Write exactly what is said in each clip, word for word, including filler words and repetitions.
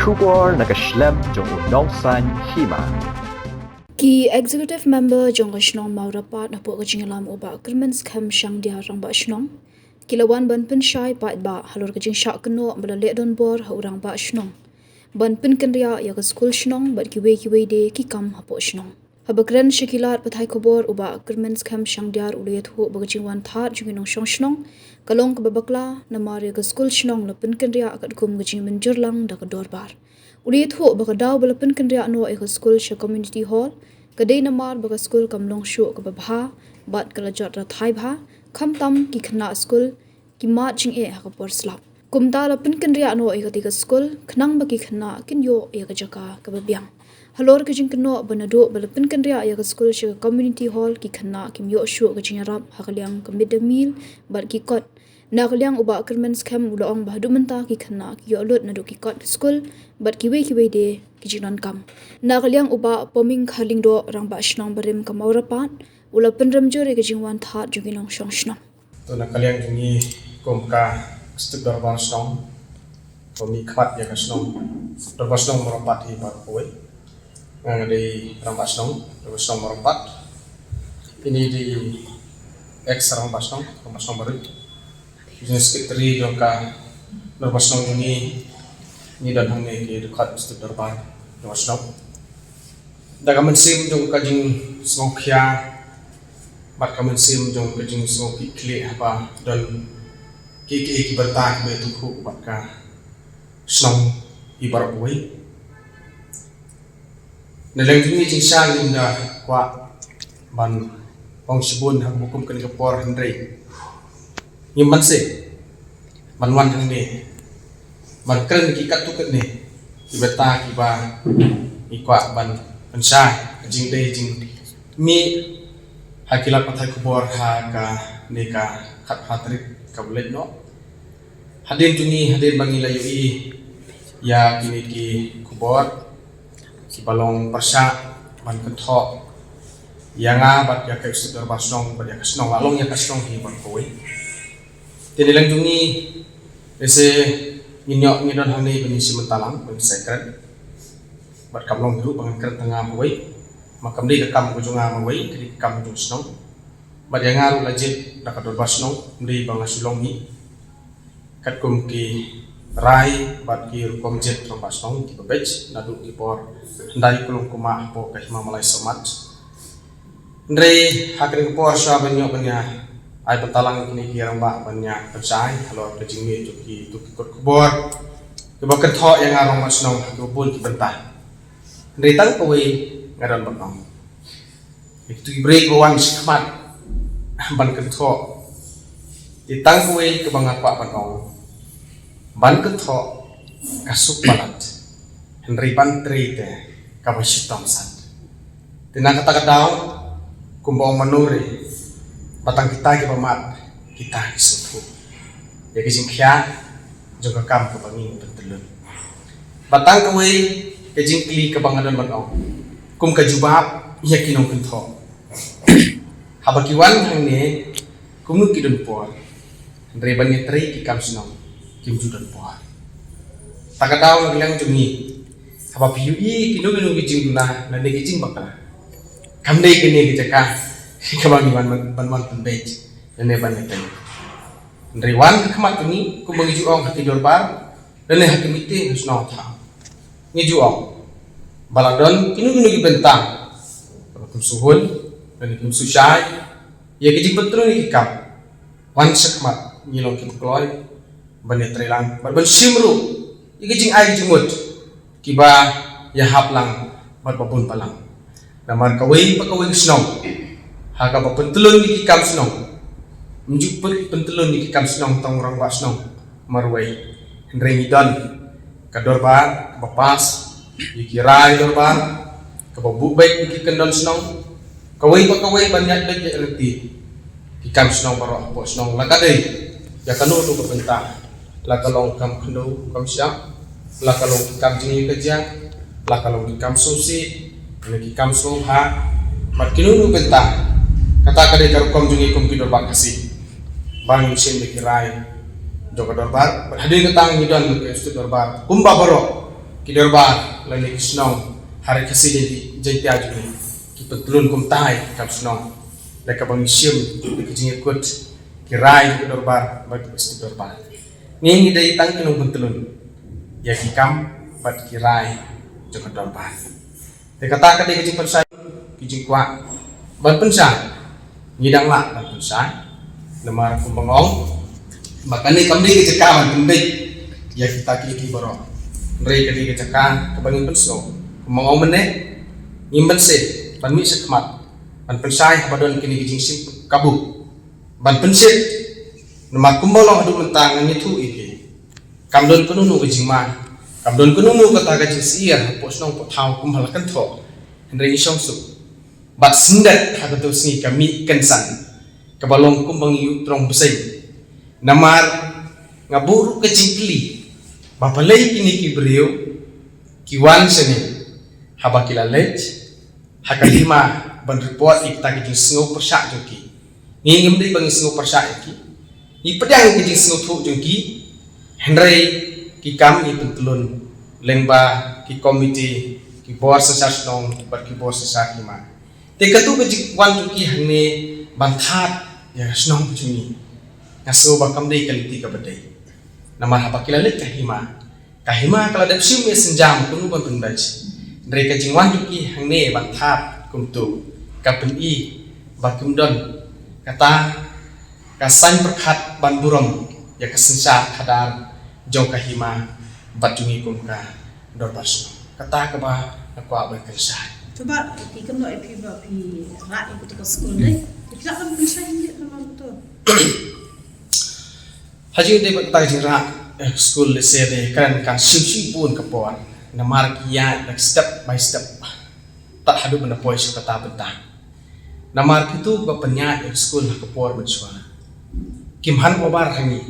Khubor na ka shlem jong u nongsan hima. Ki Executive Member jong ka shnong Mawrapat hapoh ka jingïalam u Bah Kyrmen Skhem Shangdiar, Rangbah Shnong, ki la wan ban pynshai paidbah halor ka jingshah kynnoh ba la leh donbor ha u Rangbah Shnong ban pynkynriah ïa ka skul shnong bad kiwei kiwei de ki kam hapoh shnong. Haba kren sha ki lad pathai khubor, u Bah Kyrmen Skhem Shangdiar u la ïathuh ba ka jingwan thad jong ki nongshong shnong ka long kaba bakla namar ïa ka skul shnong la pynkynriah katkum ka jingmynjur lang da ka dorbar. U la ïathuh ba ka daw ba la pynkynriah noh ïa ka skul sha community hall ka dei namar ba ka skul kam long shuh kaba bha bad ka la jot rathai bha, khamtam ki khynnah skul ki mad jingeh ha ka por slap. Kumta la pynkynriah noh ïa katei ka skul khnang ba ki khynnah kin ïoh ïa ka jaka kaba biang. Halor ka jingkynnoh ba naduh ba la pynkynriah ïa ka skul sha ka community hall, ki khynnah kim ïoh shuh ka jingïarap ha ka liang ka mid day meal bad ki kot. Na ka liang u Bah Kyrmen Skhem u la ong ba haduh mynta ki khynnah ki ïoh lut naduh ki kot ki skul bad kiwei kiwei de ki jingdonkam. Na ka liang u Bah Poming Kharlyngdoh, Rangbah Shnong barim ka Mawrapat, u la pynrem jur ïa ka jingwan thad jong ki nongshong shnong. To, na ka liang jong ngi kum ka Executive Dorbar Shnong, to mih khmat ïa ka shnong, Dorbar Shnong Mawrapat hi baroh kawei. Nga nga dei Rangbah Shnong Dorbar Shnong Mawrapat. Ini dei ex Rangbah Shnong, Rangbah Shnong barit. Jong Secretary jong ka Dorbar Shnong jong ngi, ngi don hangne ki dkhot Executive Dorbar Dorbar Shnong. Da ka mynsiem jong ka jingsngewkhia bad ka mynsiem jong ka jingsngewkhih khlieh haba don ki ki ki bynta kiba ïathuh bad ka shnong hi baroh kawei. Na liang jong ngi jingshisha ngim da kwah ban ong shibun ha ka bukum kane ka por, hynrei ngim banse ban wan hangne ban kren ki katto katne ki bynta kiba ngi kwah ban pynshai ka jingdei jingmih ha ki lad pathai khubor ha kane ka khatphra tarik kaba leit noh. Hadien jong ngi, hadien ba ngi la ïohi ïa kine ki khubor kiba long pyrshah ban kynthoh ïa nga bad ïa ka Executive Dorbar Shnong bad ïa ka shnong, la long ïa ka shnong hi baroh kawei. Te na liang jong ngi, lehse ngin ïoh, ngi don hangne ban ïashim bynta lang, ban ïashai kren. Bad kam long hi ruh ba ngan kren tang nga marwei. Ma kam dei ka kam ka jong nga marwei, ka dei ka kam jong shnong. Bad ïa nga ruh la jied da ka Dorbar Shnong, ym dei ba nga shu long hi. Katkum ki rai bad ki rukom jied rangbah shnong kiba beit naduh ki por hyndai kulung kuma hapoh ka Hima Malai Sohmat. Hynrei ha kane ka por shuwa ban ïoh ban ïa ai bynta lang kine ki rangbah ban ïa pynshai halor ka jingmih jong kito ki kot khubor kiba kynthoh ïa nga rangbah shnong ha kiba bun ki bynta. Hynrei tang kawei nga don ban ong. Ïa kito ki briew ba wan shakhmat ban kynthoh. Te tang kawei kaba nga kwah ban ong. Ban kynthoh ka suk palat. Hynrei ban trei te kaba shitom sat. Te na kata ka daw, kumba ong mano re, ba tang kita kiba mad, kita ki sngewthuh ïa ka jingkhia jong ka kam kaba ngin pyntyllun. Ba tang kawei ka jingkylli kaba nga don ban ong kum ka jubab ïa ki nongkynthoh. Haba ki wan hangne kumno ki don por, hynrei ban ïatrei ki kam shnong kim ju don por. Ta ka daw na ka liang jong ngi, haba phi ïohi kino kino ki jingduna lane ki jingbakla, kam dei kane ka jaka kaba ngi wan ban, ban wan pynbeit lane ban ïatrei. Hynrei wan ha khmat jong ngi kumba ngi ju ong ha ki dorbar lane ha ki meeting ha shnong ha thaw, ngi ju ong ba la don kino kino ki bynta kaba kim sngewhun lane kim sngewshai ïa ki jingpyntrei ki kam, wan shakhmat ngi long kiba kloi ban ïatrei lang bad ban shim ruh ïa ki jingai ki jingmut kiba ïahap lang bad ba bun palat. Namar kawei pa kawei ka shnong ha kaba pyntyllun ïa ki kam shnong, ym ju pyn-, pyntyllun ïa ki kam shnong tang rangbah shnong marwei, hynrei ngi don ka dorbar kaba pass ïa ki rai dorbar, kaba buh beit ïa ki kyndon shnong, kawei pa kawei ban ïaid beit ïaid ryntih ki kam shnong baroh hapoh shnong, la ka dei ïa kano kano ka bynta, la ka long kam khyndew kam shyiap, la ka long ki kam jingïakajia, la ka long ki kam sngewsih, lane ki kam sngewbha, bad kino kino ki bynta. Kata ka dei ka rukom jong ngi kum ki dorbar Khasi, ba ngin shim da ki rai jong ka dorbar. Bad hadien kata ngi don ka Executive Dorbar kumba baroh Ki dorbar lane ki shnong ha ri Khasi Jaiñtia jong ngi ki pyntlun kumta ïa ki kam shnong, da kaba ngi shim da ki jingïakut ki rai jong ki dorbar bad ki step dorbar. Ngi ngi dei tang ki nongpyntlun ïa ki kam bad ki rai jong ka dorbar. Te kata ka dei ka jingpynshai, ki jingkwah ban pynshai. Ngi dang lah ban pynshai. Namar kumba nga ong ba kane kam dei ka jaka ban pynbeit ïa kita ki, ki baroh. Hynrei ka dei ka jaka kaba ngin pynsngew. Kumba nga ong mynne, ngim banse ban mih shakhmat ban pynshai haba don kine ki jingshim kabu ban pynshit. Namar kumba long haduh mynta ngan ïathuh ïa phi, kam don kano kano ka jingma, kam don kano kano kata ka jingsyier hapoh shnong hapoh thaw kumba la kynthoh. Hynrei ngi shong suk bad syndet ha kato sngi ka mih kynsan kaba long kumba ngi ïoh trong bseiñ. Namar nga buh ruh ka jingkylli ba balei kine ki briew ki wan shane haba ki la leit ha ka hima ban report ïa kita ki jingsngew pyrshah jong ki. Ngi ngim dei ba ngi sngew pyrshah ïa ki. Ngi pdiang ïa ki jingsngewthuh jong ki. Hynrei ki kam ngi pyntlun lyngba ki komiti, ki bor synshar shnong bad ki bor synshar hima. Te kato ka jingwan jong ki hangne ban thad ïa ka shnong jong ngi, nga sngew ba kam dei ka lynti kaba dei. Namar haba ki la leit ka hima, ka hima ka la dep shim ïa synjam kumno ban pynbeit. Hynrei ka jingwan jong ki hangne ban thad kumto ka pyni ba kim don kata ka saiñ pyrkhat ban burom ïa ka synshar khadar jong ka hima bad jong ngi kum ka dorbar shnong. Kata kaba nga kwah ban pynshai. Te Bah, phi kynnoh ïa phi ba phi rah ïa kato ka skul, ne? Phi lah ban pynshai ïa ka, namar kato. Ha jingdei bad kata ka jingrah ïa ka skul, lehse dei kren kan shim shibun ka por. Namar ki ïaid like step by step tad haduh ban da poi sha kata bynta. Namar kito kiba pynïaid ïa ka skul ha ka por mynshuwa kim hand over ha ngi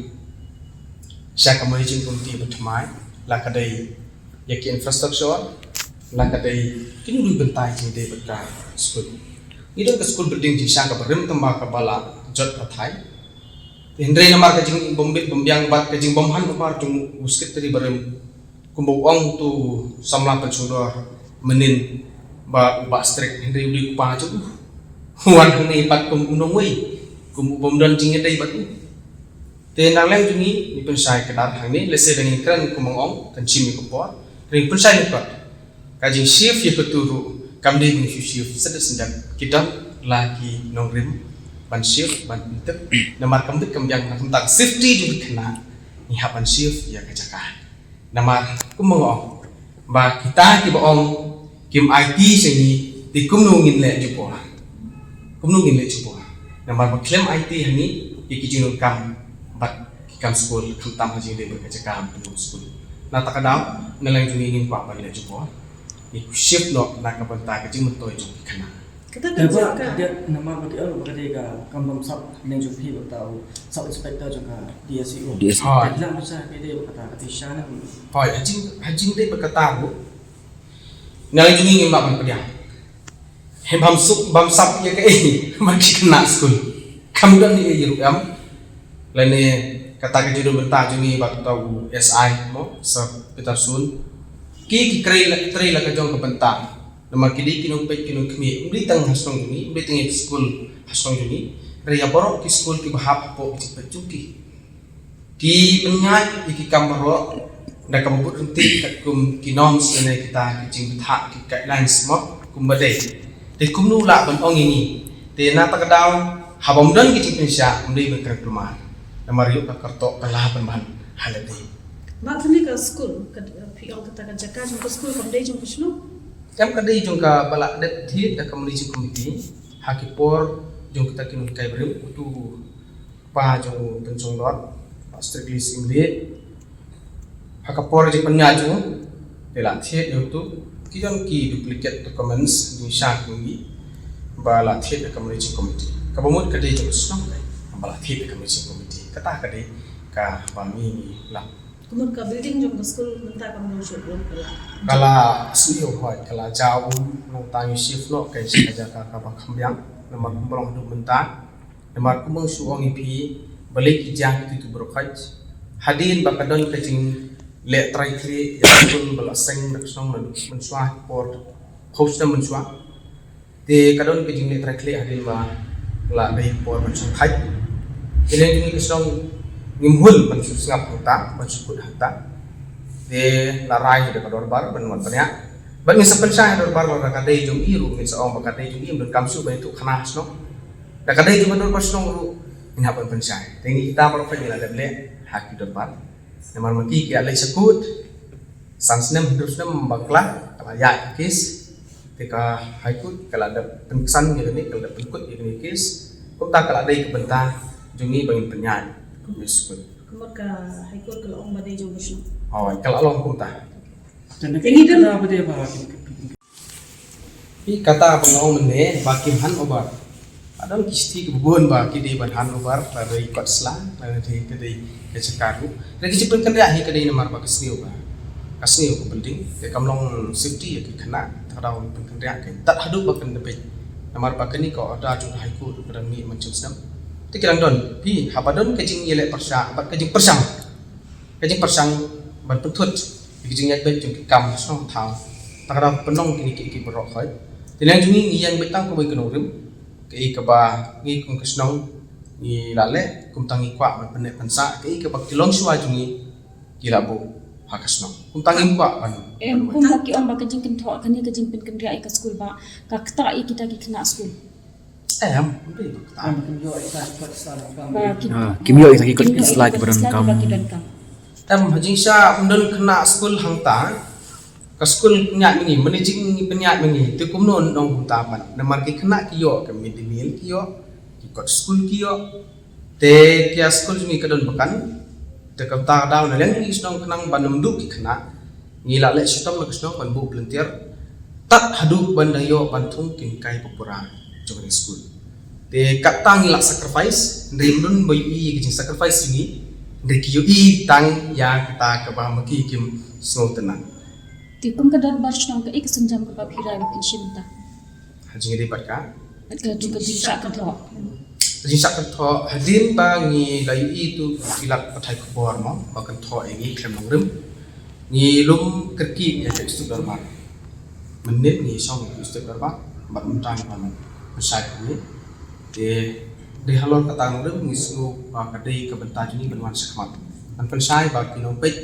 sha ka managing committee ba thymmai, la ka dei ïa ki infrastructure, la ka dei kino kino ki bynta jingdei bad ka skul. Ngi don ka skul building jingshisha kaba rim tang ba kaba la jot pathai. Hynrei namar ka jingbym bit bym biang bad ka jingbym hand over jong u secretary barim, kumba u ong uto u samla pynshongdor mynnin ba u bah strict, hynrei u dei u kpa jong u. U wan hangne pat kum u nongwei, kum u bym don jingïadei bad u. Te na liang jong ngi, ngi pynshai kdar hangne, lehse da ngin kren kum nga ong kan shim ïa ka por. Hynrei pynshai lyngkot, ka jingshift ïa kato ruh kam dei ba ngi shu shift syndet syndet, ki don la ki nongrim ban shift ban pyntip. Namar kam dei kam biang, na ka bynta ka safety jong ki khynnah ngi hap ban shift ïa ka jaka. Namar kumba nga ong ba kita kiba ong kim aiti sha ngi, te kumno ngin leh jubor? Kumno ngin leh jubor? Namar ba khlem aiti ha ngi ïa ki jingdonkam bad ki kam skul, khamtam ha jingdei bad ka jaka ban pynlong skul. Na kata ka daw, na liang jong ngi ngim kwah ban leh jubor. Ngi shift noh na ka bynta ka jingmyntoi jong ki khynnah. Kata ka jaka. Namar ba ki ong ba ka dei ka kam bym sap, na liang jong phi ba kata u sub inspector jong ka D S E O. D S E O. Hooid. Ka dei ba kata ka dei sha na. Hooid, ha jing, ha jingdei bad kata ruh, na liang jong ngi ngim lah ban pdiang. Hynrei bym suk, bym sap ïa kaei ban ki khynnah skul. Kam don ei ei ruh em. Lane kata ka jingdon bynta jong ngi bad kata u S I mo, Sir Peterson. Ki, ki trei la, trei la ka jong ka bynta. Namar ki dei ki nongpeit ki nongkhmih, ym dei tang ha shnong jong ngi, ym dei tang ïa ki skul ha shnong jong ngi. Hynrei ïa baroh ki skul kiba hap hapoh ki jingpeit jong ki. Ki pynïaid ïa ki kam baroh da kaba bud ryntih katkum ki norms lane kita ki jingbthah, ki guidelines mo kumba dei. Te kumno lah ban ong ïa ngi? Te na kata ka daw haba ym don ki jingpynshai, ym dei ban kren kulmar. Namar ïoh ka kyrtong ka lah ban ban ha lade. Ba kane ka skul, ka, phi ong kata ka jaka jong ka skul kam dei jong ka shnong? Em, ka dei jong ka ba la dep thied da ka managing committee ha ki por jong kita ki nonghikai barim, uto u kpa jong u pynshongdor, Bah Strictly Syiemlieh. Ha ka por jingpynïaid jong u, te la thied ïa uto, ki don ki duplicate documents jingshisha jong ngi ba la thied da ka managing committee. Kaba mut ka dei jong ka shnong, ka ba la thied da ka managing committee. Kata ka dei kaba ngi, ngi lap. Kumno ka building jong ka skul mynta kam long shuh, long ka la. Ka la sniew, hooid, ka la jaw, nangta ngi shift noh ka sha ka jaka kaba kham biang, namar kumba long haduh mynta, namar kumba nga shu ong ïa phi, balei ki jia kito baroh, hooid. Hadien ba ka don ka jing, leh trai khlieh ïa ka skul ba la seng da ka shnong naduh mynshuwa por phew snem mynshuwa. Te ka don ka jingleh trai khlieh hadien ba la dei por ban shongthait. Te leh jong ngi ka shnong ngim hul ban shu sngap hangta, ban shu kut hangta. Te la rai da ka dorbar ban wan pynïaid. Bad ngin sa pynshai ha dorbar lada ka dei jong i ruh ngin sa ong ba ka dei jong i, ym donkam shuh ban ïathuh khana ha shnong. Da ka dei jong ka dorbar shnong ruh ngin hap ban pynshai. Te ngi kita baroh ngi la dep leh ha ki dorbar. Namar ma ki ki ïa leit sha kut, san snem hynriew snem bakla ka la ïaid ka kes. Te ka High Court ka la dep pynksan ïa kane, ka la dep pynkut ïa kane ka kes. Kumta ka la dei ka bynta jong ngi ba ngin pynïaid. Ka mut ka High Court ka la ong ba dei jong ka shnong. Oh, ka la long kumta. Te ngi dei ba dei ba Phi kata ba nga ong mynne ba kim hand over. Ka don ki shithi kiba bun ba ki dei ban hand over, lada dei kot sla, lada dei ka dei ka jaka ruh. Lada ki jingpynkynriah hi ka dei namar ba ka sniew ba, ka sniew ka building, te kam long safety ïa ki khynnah, te ka dei ban pynkynriah ka tad haduh ba kan da peit. Namar ba kane ka order jong ka High Court ka dang mih man snem. Te ki dang don, phi haba don ka jingïaleh pyrshah bad ka jingpyrshang. Ka jingpyrshang ban pynthut ïa ka jingïaid beit jong ki kam shnong thaw. Te ka dei ban pynlong kine kiei kiei baroh khoit. Te leh jong ngi ngi ïeng beit tang kawei ka nongrim. Kaei kaba ngi kum ka shnong ngi la leh, kumta ngi kwah ban pynneh pynsah kaei kaba ki longshuwa jong ngi ki la buh ha ka shnong. Kumta ngim kwah ban Em, kumba ki ong ba ka jingkynthoh kane ka jingpynkynriah ïa ka skul ba ka ktah ïa kita ki khynnah skul. Em, ym dei ba ktah. Ba ki, ah, kim ïoh ïa ki kot ki sla kiba donkam. Em, ha jingshisha ym don khynnah skul hangta. Ka skul pynïaid ma ngi, mynne jing pynïaid ma ngi, te kumno nong kumta pat. Namar ki khynnah ki ïoh ka mid day meal ki ïoh, ki kot skul ki ïoh. Te ki ïa skul jong ngi ka don ba kan. Te kumta ka daw na liang jong ngi shnong khnang ban ym duh ki khynnah. Ngi la leh shitom na ka shnong ban buh volunteer tad haduh ban da ïoh ban thung ki kai ba pura jong ka skul. Te katta ngi la sacrifice, hynrei ym don ba ïohi ïa ka jingsacrifice jong ngi, hynrei ki ïohi tang ïa kata kaba ma ki kim sngewtynnat. Te kum ka dorbar shnong kaei ka sienjam kaba phi rai ba phin shim mynta? Ha jingïadei bad ka Ka tu ka jingshah kynthoh. Jingshah kynthoh, hadien ba ngi la ïohi tu ki la pathai khubor mo ba kynthoh ïa ngi khlem nongrim. Ngi lum kyrkieh ïa ka District Dorbar. Mynnin ngi shong ïa ka District Dorbar bad mynta ngi ban pynshai ïa ngi. Te dei halor kata nongrim ngi sngew ba ka dei ka bynta jong ngi ban wan shakhmat ban pynshai ba ki nongpeit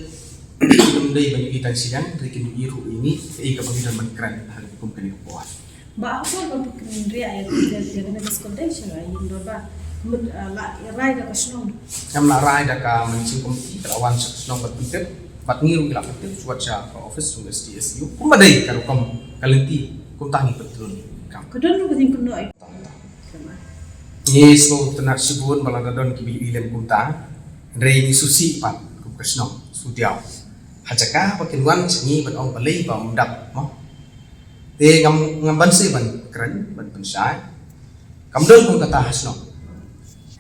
kim dei ban ïohi tang shiliang, hynrei kin ïohi ruh ïa ngi kaei kaba ngi don ban kren ha kum kane ka por. Ba ha por ba phi kynriah ïa ka, ïa kane ka skul dei sha ïing dorbar. Mut, ah, la rai da ka shnong. Em, la rai da ka mynsiem komiti, ka la wan sha ka shnong bad pyntip. Bad ngi ruh ngi la pyntip shuwa sha ka office jong S D S U. Kumba dei ka rukom ka lynti, kumta ngi pyntrun kam. Ka don ruh ka jingkynnoh ïa. Ngi sngewtynnat shibun ba la don kiba ïohi lem kumta. Hynrei ngi sngewsih pat kum ka shnong, sngewdiaw. Ha jaka ba kin wan sha ngi ban ong balei ba ym dap mo. Te ngam, ngam banse ban kren ban pynshai. Kam don kum kata ha shnong.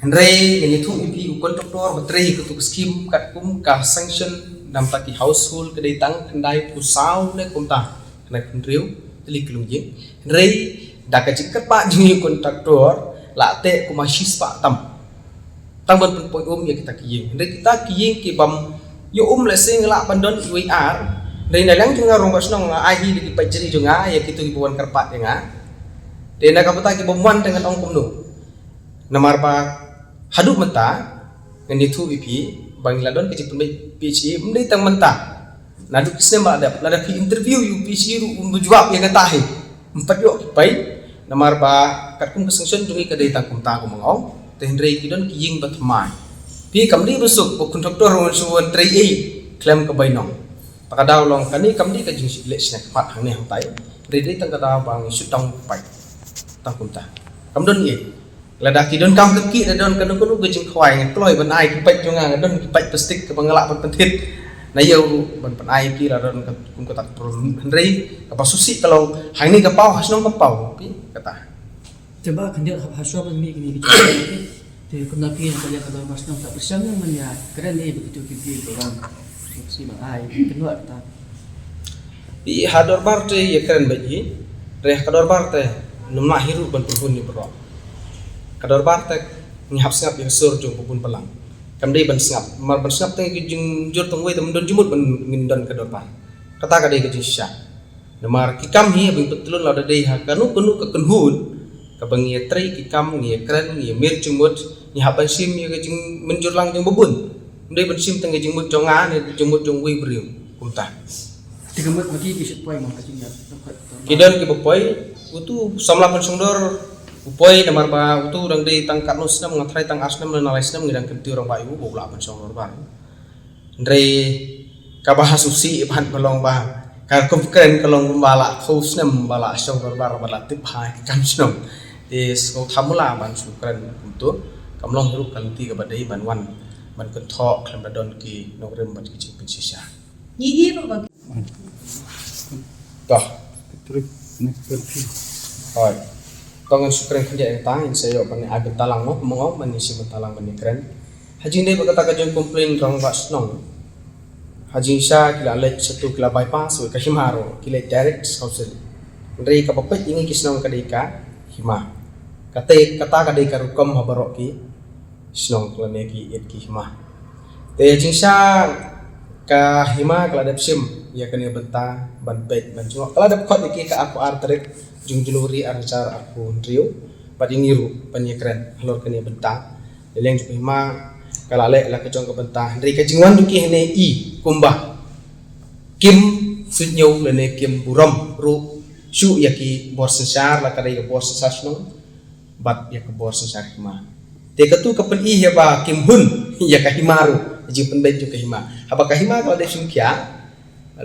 Hynrei ngan ïathuh ïa phi u kontraktor ba trei ïa katu ka skim katkum ka sanction na bynta ki household ka dei tang khyndai phew saw ne kumta, khyndai phew hynriew tylli ki longïing. Hynrei da ka jingkyrpad jong u kontraktor la teh kumba shispah tam. Tang ban pynpoi um ïa kita ki ïing. Hynrei kita ki ïing ki bym ïoh um lehse nga lah ban don iwei ar. Hynrei na liang jong nga rangbah shnong nga ai hi da ki paidjri jong nga ïa kito kiba wan kyrpad ïa nga. Te na ka bynta ki bym wan te ngan ong kumno. Namar ba haduh mynta ngan ïathuh ïa phi ba ngi la don ka jingpynbeit P H E ym dei tang mynta. Naduh ki snem ba la dep, lada phi interview ïa u P H E ruh um jubab ïa kata hi. Ym pat ïoh ki paid, namar ba katkum ka sanction jong ngi ka dei tang kumta kum nga ong. Te hynrei ki don ki ïing ba thymmai. Phi kam dei ba suk ba kontraktor ruh shu wan trei ei khlem ka bainong. Te ka daw long kane kam dei ka jingleh shna khmat hangne hangtai. Hynrei dei tang ka daw ba ngi shu tang paid. Tang kumta. Kam don ei. Lada ki donkam kyrkieh, lada don kano kano ka jingkhawai, nga kloi ban ai ki paid jong nga, nga don ki paid plastik kaba nga lah ban pynthit na ïew ruh ban pynai ki, lada don ka, kum kata ka problem. Hynrei kaba sngewsih ka long hangne ka paw, ha shnong ka paw, phi kata. Te ba khyndiat ha, ha shuwa ban mih kine ki jingkhawai, te kumno phi na ka liang ka dorbar shnong, ta pyrshang ïa man ïa kren ïa ba kito ki briew ba wan sngewsih ban ai kynnoh kata. Phi ha dorbar te ïa kren beit hi. Te ha ka dorbar te ngim lah hi ruh ban pynhun ïa baroh. Ka dorbar te ngi hap sngap ïa ka sur jong u ba bun balang. Kam dei ban sngap. Namar ban sngap tang ïa ka jingmynjur tang wei te ym don jingmut ban ngin don ka dorbar. Kata ka dei ka jingshisha. Namar ki kam hi haba ngi pyntlun lada dei ha kano kano ka kynhun kaba ngi ïatrei ki kam, ngi ïakren, ngi ïamir jingmut, ngi hap ban shim ïa ka jingmynjur lang jong ba bun. Ym dei ban shim tang ïa jingmut jong nga ne jingmut jong uwei u briew. Kumta. Te ka mut ma ki ki shu poi mo ka jingïa. Ki don kiba poi, utu u samla pynshongdor u poi namar ba utu u dang dei tang katno snem, nga tharai tang ar snem ne lai snem ngi dang kyntiew rangbah ïa u ba u lah pynshong dorbar. Hynrei kaba ha sngewsih ban ba long ba ka kum kren ka long ba la khaw snem ba la shong dorbar ba la tip ha ki kam shnong. Te sngewthuh mula ban shu kren kumtu, kam long hi ruh ka lynti kaba dei ban wan ban kynthoh khlem da don ki nongrim bad ki jingpynshisha. Ngi hi ruh ba. Toh. Hoi. To ngan shu kren khyndiat ïa kata, ngin sa ïoh ban ai bynta lang mo, kumno ban ïa shim bynta lang ban ïa kren. Ha jingdei bad kata ka jingcomplain rangbah shnong. Ha jingshisha ki la leit shatu ki la bypass wei ka hima ruh, ki leit direct sha council. Hynrei kaba peit ïa ngi ki shnong ka dei ka hima. Kata, kata ka dei ka rukom ha baroh ki shnong lane ki ïeit ki hima. Te jingshisha ka hima ka la dep shim ïa kane bynta ban peit ban jngoh. Ka la dep khot ïa ki ka arphew ar tarik jong January ar hajar arphew hynriew. Bad ïa ngi ruh ban ïakren halor kane bynta. Lei leng jong ka hima ka la leh la ka jong ka bynta. Hynrei ka jingwan jong ki hangne i kumba kim suidñiew lane kim burom ruh shuh ïa ki bor synshar la ka dei ka bor synshar shnong. Bad ïa ka bor synshar hima. Te katu ka pyni hi ba kim hun ïa ka hima ruh, jingpynbeit jong ka hima. Haba ka hima ka la dei shim khia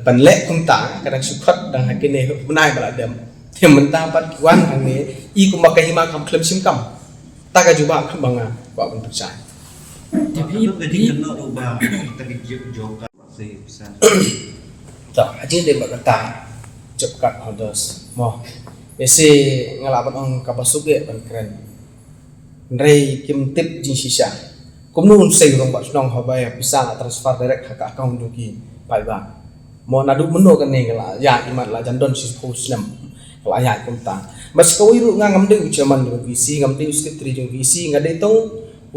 ban leh kumta, ka dang shu khot dang ha kine bnai ba la dem. Te mynta pat ki wan hangne i kumba ka hima kam khlem shim kam. Ta ka jubab kumba nga kwah ban pynshai. Te phi, phi, Sa pisa. Ta, ha jingdei bad kata job card holders mo. Ese nga lah ban ong kaba suk eh ban kren. Hynrei kim tip jingshisha. Kumno un sei u rangbah shnong haba ïa pisa la transfer direct ha ka account jong ki paidbah. Mo naduh mynno kane ka la ïa imat la jan don shiphew snem. Ka la ïa kumta. Bad sa kawei ruh nga ngam dei u chairman jong VC, ngam dei u secretary jong VC, nga dei tang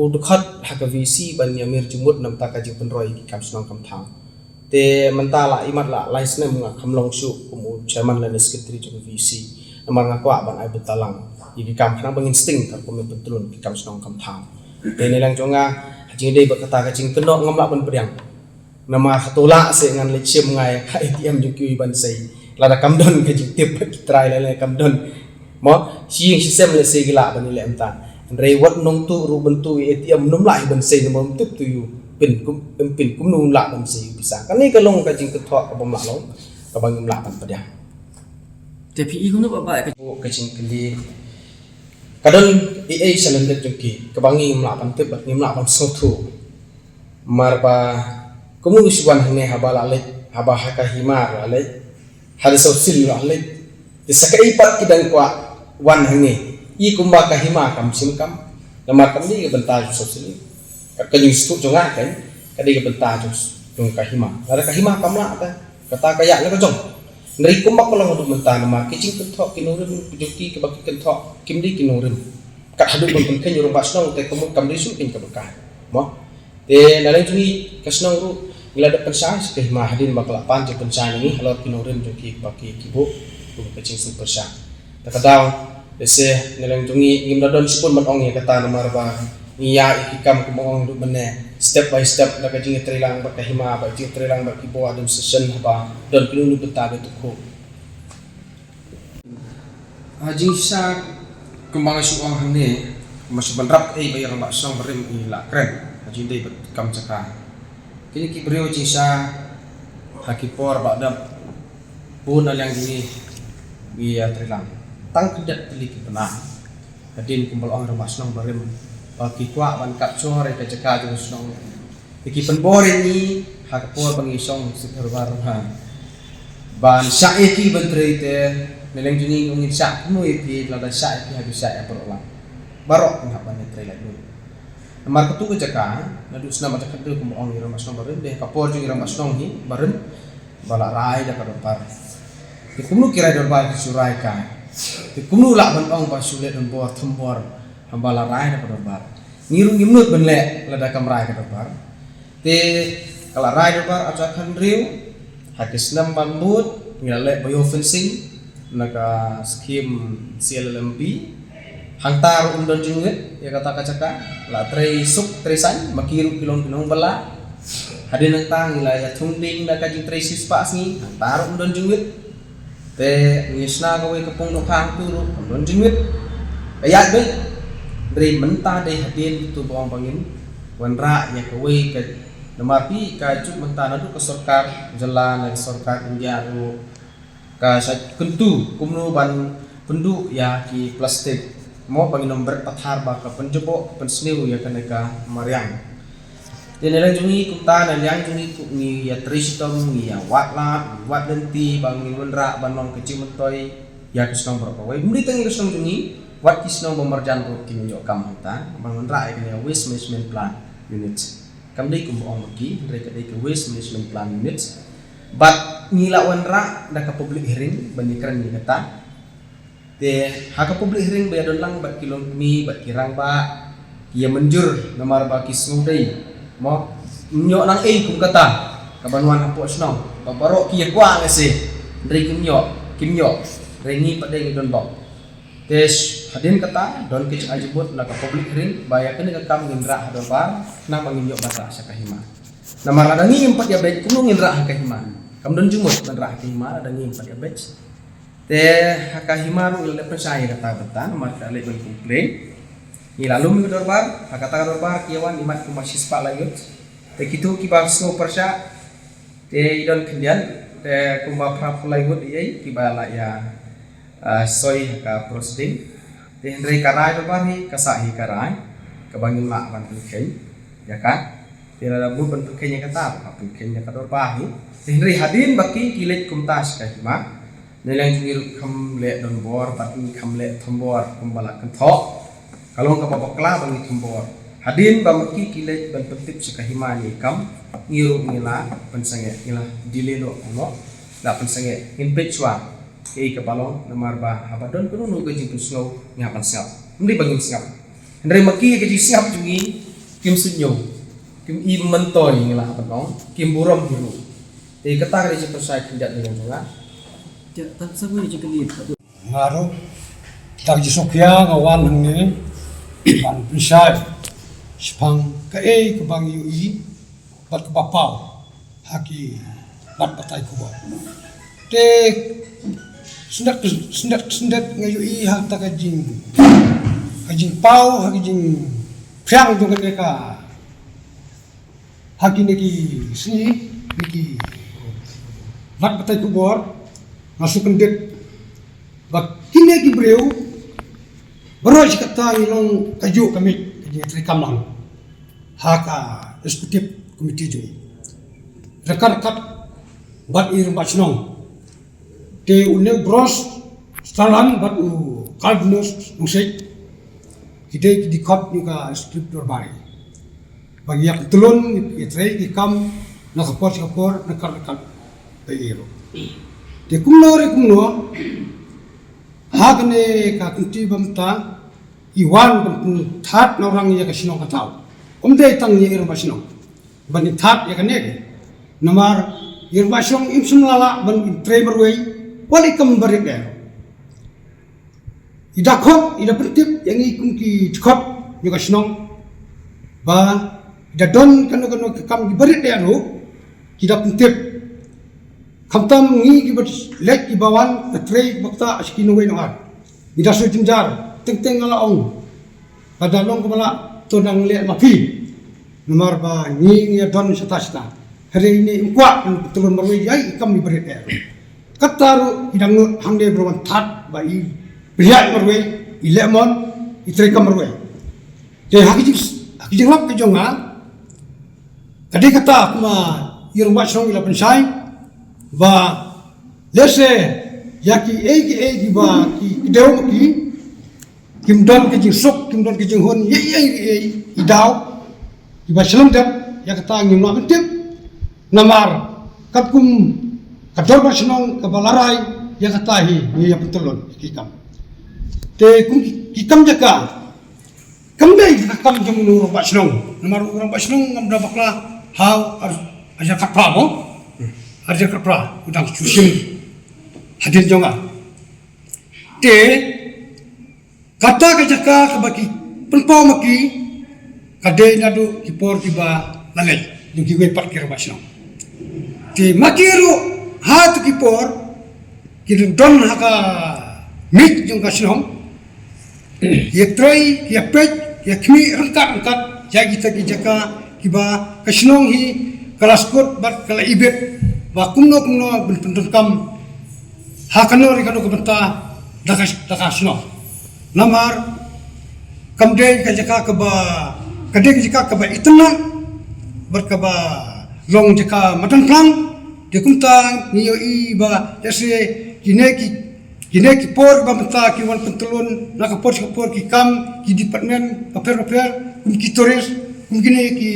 u dkhot ha ka VC ban ïamir jingmut namar ka jingpynroi ki kam shnong kam thaw. Te mynta la imat la lai snem nga kham long shuh kum u chairman lane secretary jong VC. Namar nga kwah ban ai bynta lang ïa ki kam khnang ba ngin sting ka kum ïa pyntlun ki kam shnong kam thaw. Te ne lang jong nga ha jingdei bad kata ka jingkynnoh ngam lah ban pdiang. Namar hato lah se ngan leit shim nga ïa ka ATM jong ki ban sei. Lada kam don ka jingtip bad ki trai lane kam don. Mo, shi ïing shi sem lehse ki lah ban ïaleh mynta. Hynrei wat nongtuh ruh ban tuh ïa ATM ym lah hi ban sei namar ym tip tuh ïa u pin kum, ym pin kumno un lah ban sei ïa u pisa. Kane ka long ka jingkynthoh kaba ym lah long, kaba ngim lah ban pdiang. Te phi i kumno ba ba ka, ka jingkylli. Ka don ei ei sha lyndet jong ki kaba ngim lah ban tip bad ngim lah ban sngewthuh. Namar ba kumno u shu wan hangne haba la leit, haba ha ka hima la leit, ha ka South Shields la leit. Te sa kaei pat ki dang kwah wan hangne, i kumba ka hima kam shim kam. Namar kam dei ka bynta jong South Shields. Ka jingstad jong nga kan ka dei ka bynta jong, jong ka hima. Lada ka hima kam lah te kata ka ïa la ka jong. Hynrei kumba ka long haduh mynta namar ki jingkynthoh ki nongrim jong ki kiba ki kynthoh kim dei ki nongrim. Kat haduh ban pynkheiñ u rangbah shnong te ka mut kam dei shuh kein kaba kai. Mo. Te na liang jong ngi ka shnong ruh ngi la dep pynshai sha ka hima hadien ba ka la pan jingpynshai na ngi halor ki nongrim jong ki ba ki, ki buh kum ka jingsngewpyrshah. Te ka daw lehse na liang jong ngi ngim da don shibun ban ong ïa kata namar ba ngi ïa ïa ki kam kumba ong ruh mynne step by step da ka jingïatreilang bad ka hima bad jingïatreilang bad ki bor administration haba don kino kino bynta ba to khuh. Ha jingshisha kumba nga shu ong hangne, nga shu bynrap kaei ba i rangbah shnong barim i la kren ha jingdei bad kam jaka. Kine ki briew jingshisha ha ki por ba dap bun na liang jong ngi, ngi ïatreilang tang khyndiat tylli ki bnai. Hadien kumba la ong i rangbah shnong barim ba ki kwah ban capture ïa ka jaka jong shnong. Te ki pynbor ïa ngi ha ka por ba ngi shong sha dorbar ha. Ban shah ïa ki ban trei te na liang jong ngi ngin shah kumno ïa ki, lada shah ïa ki ha ki shah ïa baroh lang. Baroh ngin hap ban ïatrei lait lut. Namar katu ka jaka naduh snem arhajar khatkhyndai kumba ong i rangbah shnong barim, dei ha ka por jong i rangbah shnong hi barim ba la rai da ka dorbar. Te kumno ki rai dorbar ki shu rai kai. Te kumno lah ban ong ba shu leh donbor thombor haba la rai da ka dorbar. Ngi ruh ngim nud ban leh lada kam rai ka dorbar. Te ka la rai dorbar arphew san riew, ha ki snem ban bud ngi la leh biofencing na ka skim C L L M P. Hangta ruh ym don jingwit ïa kata ka jaka, la trei suk trei saiñ, ma ki ruh ki long ki nongbylla. Hadien nangta ngi la ïa thung ding da ka jingtrei shispah sngi, hangta ruh ym don jingwit. Te ngi shna kawei ka pung dohkha hangtu ruh ym don jingwit. Ka ïaid beit. Hynrei mynta dei hadien kito ba ong ba ngin wanrah ïa kawei ka, namar phi ka juk mynta naduh ka sorkar jylla ne ka sorkar India ruh ka shait kyntu kumno ban pynduh ïa ki plastik. Mo ba ngin ym bret pathar ba ka pynjubok pynsniew ïa kane ka mariang. Te na liang jong ngi kumta, na liang jong ngi kum ngi ïa trei shitom, ngi ïa wad lad, wad lynti ba ngin wanrah ban long ka jingmyntoi ïa ka shnong baroh kawei. Ym dei tang ïa ka shnong jong ngi, wat ki shnong ba marjan ruh kin ïoh kam hangta ban wanrah ïa kane ka waste management plan unit. Kam dei kumba ong ma ki, hynrei ka dei ka waste management plan unit. Bad ngi la wanrah da ka public hearing ban ïakren ïa kata. Te ha ka public hearing ba ïadon lang bad ki longkmie bad ki rangbah, ki ïa mynjur namar ba ki sngewdei. Mo, ym ïoh nang ei kum kata kaban wan hapoh shnong ba baroh ki ïa kwah lehse. Hynrei kim ïoh, kim ïoh. Hynrei ngi pat de ngi don bok. Te hadien kata don ka jingajibut na ka public hearing ba ïa kane ka kam ngin rah ha dorbar, khnang ba ngin ïoh ban rah sha ka hima. Namar lada ngim pat ïa beit kumno ngin rah ha ka hima? Kam don jingmut ban rah ha ka hima lada ngim pat ïa beit. Te ha ka hima ruh ngi la leh pyrshah ïa kata bynta namar ka leh ban complain. Ngi la lum ïa ka dorbar, ha kata ka dorbar ki ïa wan imat kumba shispah la ïut. Te kito kiba sngew pyrshah te i don khyndiat, te kumba phra phew lai ngut ïa kiba la ïa, ah, soi ha ka proceeding. Te hynrei ka rai dorbar hi ka sah hi ka rai kaba ngim lah ban pynkheiñ ïa ka. Te lada bud ban pynkheiñ ïa kata, ba pynkheiñ ïa ka dorbar hi. Te hynrei hadien ba ki ki leit kumta sha ka hima. Na liang jong ngi ruh kham leh donbor bad ngi kham leh thombor kumba la kynthoh. Ka long kaba bakla ba ngi thombor. Hadien ba ma ki ki leit ban pyntip sha ka hima ïa i kam, ngi ruh ngi la pynsangeh, ngi la delay noh noh. La pynsangeh, ngin peit shuwa kaei kaba long namar ba haba don kano kano ka jingpynsngew ngi hap ban sngap. Ym dei ba ngim sngap. Hynrei ma ki ka jingsngap jong ngi kim suidñiew, kim i myntoi ngi la hap ban ong, kim burom hi ruh. Te kata ka dei jingpynsai khyndiat na liang jong nga. Te tang sa ngi jingkylli. Nga ruh da ka jingsngewkhia nga wan hangne ban pynshai shaphang kaei kaba ngi ïohi bad kaba paw ha ki lad batai khubor. Te sngewsyndet sngewsyndet sngewsyndet nga ïohi ha kata ka jing, ka jingpaw, ha ka jingphiang jong kane ka, ha kine ki sngi, kine ki lad batai khubor, nga sngewsyndet ba kine ki briew baroh shi katta ngi long kajuh ka miej ka jingtrei kam lang ha ka executive committee jong ngi, ryngkat ryngkat bad i rangbah shnong. Te u Neubros Stalan bad u Kalbinus Nongsiej ki dei ki dkhot jong ka executive dorbar. Ba ngi ïa pyntlun, ngi ïa trei ki kam na ka por sha ka por, na ka, na ka, te ïa ruh. Te kumno re kumno, ha kane ka kynti ba mynta i wan ban pynthat na u rang ïa ka shnong ka thaw. Ym dei tang ïa i rangbah shnong ban pynthat ïa kane. Namar i rangbah shnong im shym la lah ban trei marwei wat i kam barit de. I da khot, i da pyntip ïa ngi kum ki dkhot jong ka shnong ba i da don kano kano ka kam kiba rit ïa ruh ki da pyntip. Khamtam ngi kiba leit kiba wan ka trei bakta sha ki nongwei nongar. Ngi da shu jynjar, teng teng nga la ong, lada long kaba lah to nang leh ma phi. Namar ba ngi ngi don shata shata. Hynrei ngi ym kwah ban pyntylun marwei ïa i kam iba rit eh. Kata ruh i dang nud hangne ba wan thad ba i pynïaid marwei, i leh mon, i trei kam marwei. Te ha ki jing, ha ki jinglap ka jong nga, ka dei kata kumba i rangbah shnong i la pynshai ba lehse ïa kiei kiei kiba ki kdew ma ki, kim don ka jingsuk, kim don ka jinghun ïa ïa ïa ïa i daw iba shlem dep, ïa kata ngim lah ban tip. Namar katkum ka dorbar shnong kaba la rai, ïa kata hi ngi ïa pyntyllun ki kam. Te kum ki, ki kam jaka kam dei ka kam jong u rangbah shnong. Namar u rangbah shnong ngam da bakla ha u ar-, arhajar khatphra mo. Arhajar khatphra u dang shu shim hadien jong nga. Te kata ka jaka kaba ki pynpaw ma ki ka dei naduh ki por kiba la leit jong kiwei pat ki rangbah shnong. Te ma ki ruh ha tu ki por ki don ha ka miej jong ka shnong, ki ïa trei, ki ïa peit, ki ïa khmih ryngkat ryngkat ïa kita ki jaka kiba ka shnong hi ka la skud bad ka la ibit ba kumno kumno ban pyndonkam ha kano re kano ka bynta da ka, da ka shnong. Namar kam dei ka jaka kaba, ka dei ka jaka kaba itynnad bad kaba long jaka madan phlang. Te kumta ngi ïohi ba lehse kine ki, kine ki por ba mynta ki wan pyntlun na ka por sha ka por ki kam, ki department bapher bapher, kum ki tourist, kum kine ki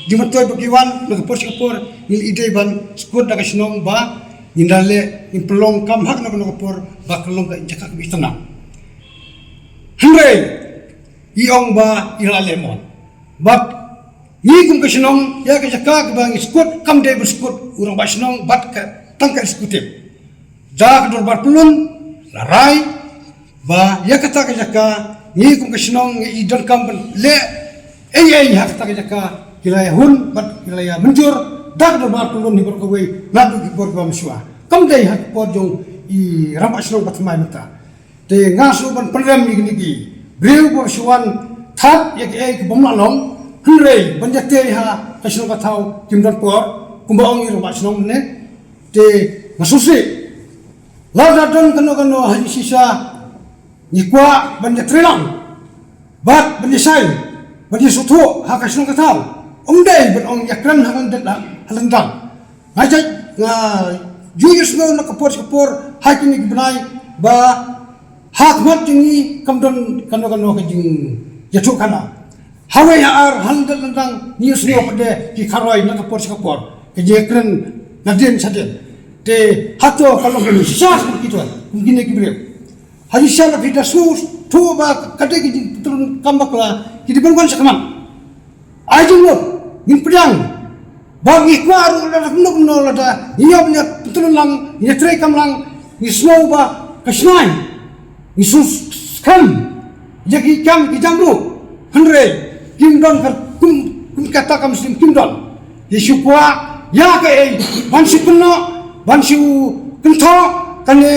jingmyntoi ba ki wan na ka por sha ka por, ngi la ïadei ban skud da ka shnong ba ngin da leh, ngin pynlong kam ha kano kano ka por ba ka long ka jaka kaba itynnad. Hynrei i ong ba i la leh mon. Bad ngi kum ka shnong, ïa ka jaka kaba ngi skud kam dei ban skud u rangbah shnong bad ka tang ka executive. Da ka dorbar pyllun la rai ba ïa kata ka jaka ngi kum ka shnong ngi i donkam ban leh ei ei ha kata ka jaka, ki la ïa hun bad ki la ïa mynjur da ka dorbar pyllun hi baroh kawei naduh ki por kiba mynshuwa. Kam dei ha ki por jong i rangbah shnong ba thymmai mynta. Te nga shu ban pynrem ïa kine ki briew ba shu wan thad ïa kiei ki bym lah long, hynrei ban ïatei ha ka shnong ka thaw kim don por kumba ong i rangbah shnong ne. Te nga sngewsih lada don kano kano ha jingshisha ngi kwah ban ïatrei lang bad ban ïashai ban ïasngewthuh ha ka shnong ka thaw. Ym dei ban ong ïakren ha lyndet ha lyndang. Nga jait nga ju ïohsngew na ka por sha ka por ha kine ki bnai ba ha khmat jong ngi kam don kano kano ka jingïathuhkhana. Hawei ha ar ha lyndet lyndang ngi ïohsngew pat de ki kharoi na ka por sha ka por ka jingïakren nadien shadien. Te hato ka long kane shisha sha ki tuan kum kine ki briew. Ha jingshisha lada phi da sngewthuh ba ka dei ka jingpyntyllun kam bakla, ki dei ban wan shakhmat. Ai jingmut ngin pdiang ba ngi kwah ruh lada kumno kumno lada ngi ïoh ban ïa pyntyllun lang, ngi ïatrei kam lang, ngi sngew ba ka shngaiñ, ngi sngewskhem ïa ki kam ki jam ruh, hynrei kim don ka kum, kum kata ka mynsiem kim don. Te shu kwah ïa kaei ban shu kynnoh, ban shu kynthoh, kane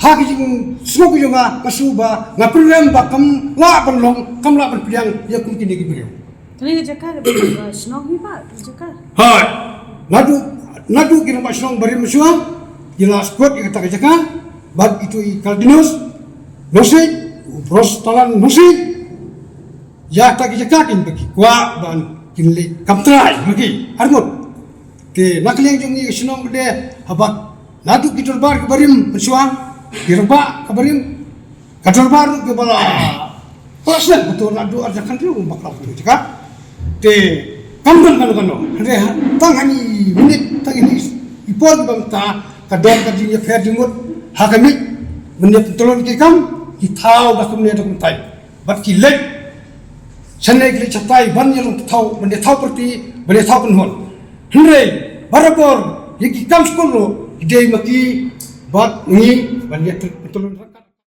ha ka jingsngew ka jong nga, nga shu ba nga pynrem ba kam lah ban long, kam lah ban pdiang ïa kum kine ki briew. Kane ka jaka ka dei ka shnong hi ba ka jaka. Hai. Naduh, naduh ki rangbah shnong barim mynshuwa ki la skud ïa kata ka jaka, bad itu i Caldinus Nongsiej, u Bros Talan Nongsiej. Ïa kata ka jaka kin ba ki kwah ban kin leit kam trai ma ki arngut. Te na ka liang jong ngi ka shnong ba de haba naduh ki dorbar ka barim mynshuwa, ki rangbah ka barim, ka dorbar ruh ka ba la plasnet betul naduh arja kan ruh bakla ka jaka. Te kam don kano kano. Hynrei tang hani minit, tang hani i por ba mynta ka don ka jingïapher jingmut ha ka miej ban ïa pyntyllun ki kam, ki thaw da kumne da kumtai. Bad ki leit shane ki leit shatai ban ïa long thaw, ban ïa thaw pyrthei, ban ïa thaw kynhun. Hynrei barabor ïa ki kam skul ruh ki dei ma ki bad ngi ban ïa pyntyllun.